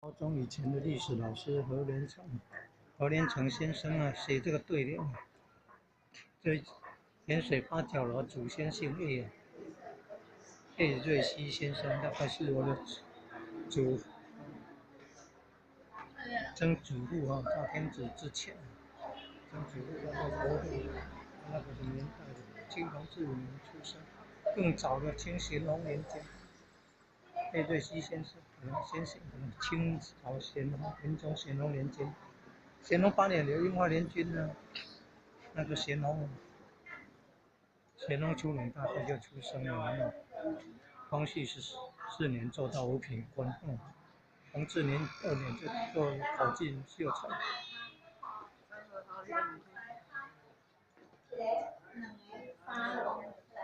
高中以前的历史老师何连成，何连成先生啊，写这个对联，这盐水八角楼祖先姓叶啊，叶瑞熙先生大概是我的祖曾祖父啊，赵天子之前，曾祖父叫做国父，那个是年代的，清同治5年出生，更早的清咸丰年间。叶瑞熙先生，可能先生可能清朝咸丰、仁宗咸丰年间，咸丰8年有英法联军呢，那个咸丰，咸丰初年大概就出生了。光绪14年做到五品官，弘治年2年就做考进秀才。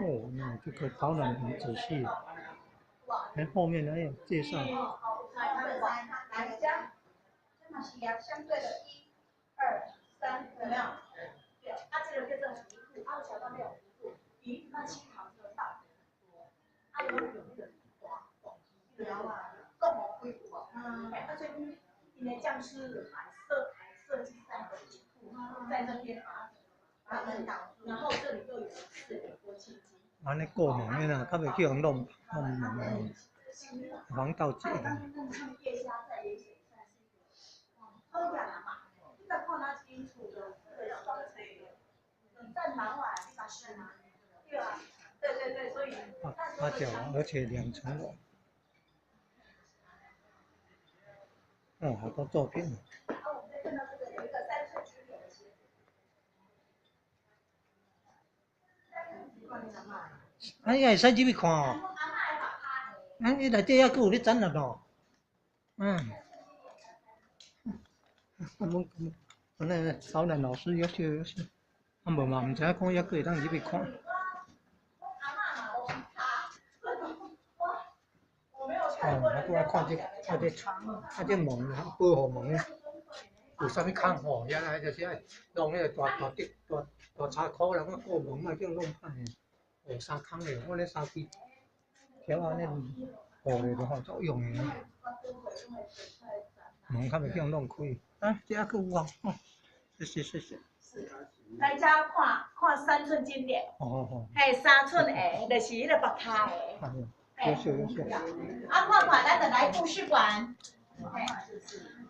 哦，那这个导览很仔细。哎，后面还有介绍。相对的一、二、三，有没有？对，啊，这个叫做鱼库，啊，有小到没有鱼库，鱼那清朝时候盗贼很多，啊，有用那个大大鱼，共谋归国，啊，所以因为僵尸还设计这样的鱼库，在那边把门挡住，然后这里又有400多千金。按呢过门的啦，较袂去予弄弄门的，防盗贼啦。八角，而且2层楼。哦，好多照片。啊，伊会使入去看哦。啊，伊内底犹阁有咧展览哦。我那导览老师要求要求，啊无嘛，毋知影讲犹阁会当入去看。哦，啊，阁爱看这，啊这，啊这门啊，保护门，有啥物孔吼？原来就是爱弄彼个大大滴大大插箍，人讲过门啊，叫弄歹的。哦，三空的，我咧三支条仔咧护咧就吼足用的。门较袂叫人弄开。啊，这还阁有哦，哦，谢谢谢谢。来遮看看3寸金莲。哦哦哦。嘿，3寸的，就是彼个白跤的。优秀优秀。啊，看看，咱就来故事馆。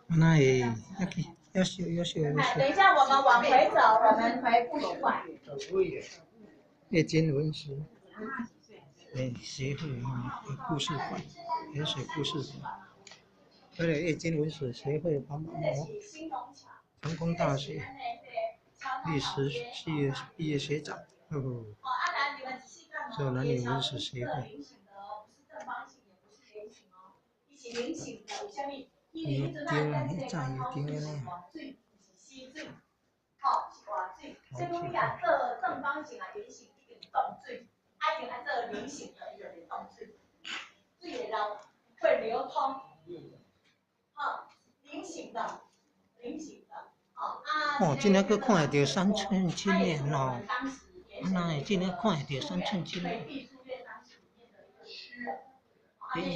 那会，优秀优秀优秀。等一下，我们往回走，我们回故事馆。叶金文史，协会啊，故事馆，盐水故事馆，这个叶金文史协会帮忙哦。成功大学历史系毕业学长，哦，这男女文史协会。油灯啊，彼早油灯的呢。冻水，啊，一定爱做菱形的，伊就袂冻水，水会流，会流通。好，菱形的，菱形的，好啊。哦，这个阁看会到3寸金莲哦，啊，哪会这个看会到3寸金莲？以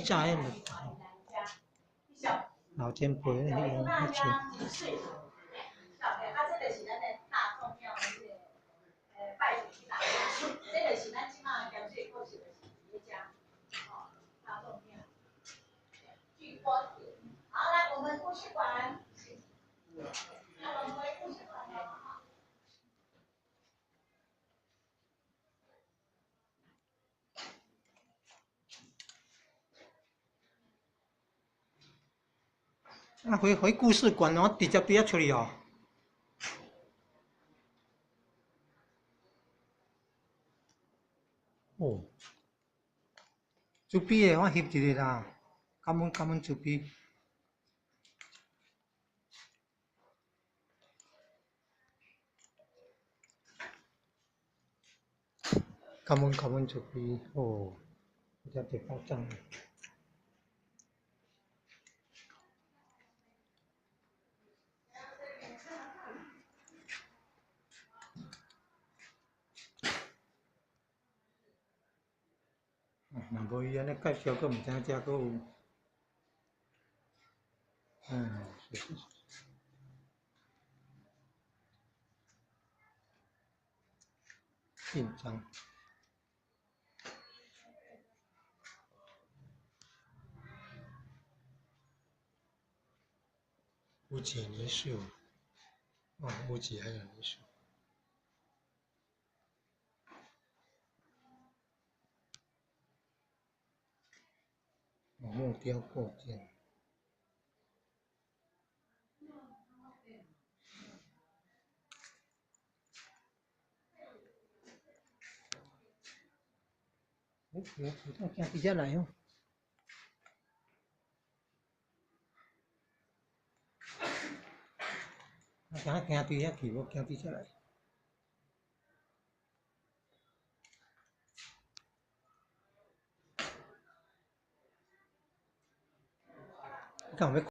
前迄个老前辈迄个迄像。好，来我们故事馆。那我们回故事馆来。啊，回故事馆哦，直接边仔出去哦。哦，慈悲的，我翕一个啦，感恩感恩慈悲。感恩感恩慈悲，哦，这个宝藏。若无伊按呢介绍，阁毋知影遮阁有。嗯，是是是。印章。无极泥塑，哦，无极还有泥塑。哦，木雕构件。我我行伫遮来哦。我行行伫遐去，无行伫遮来。你敢有欲？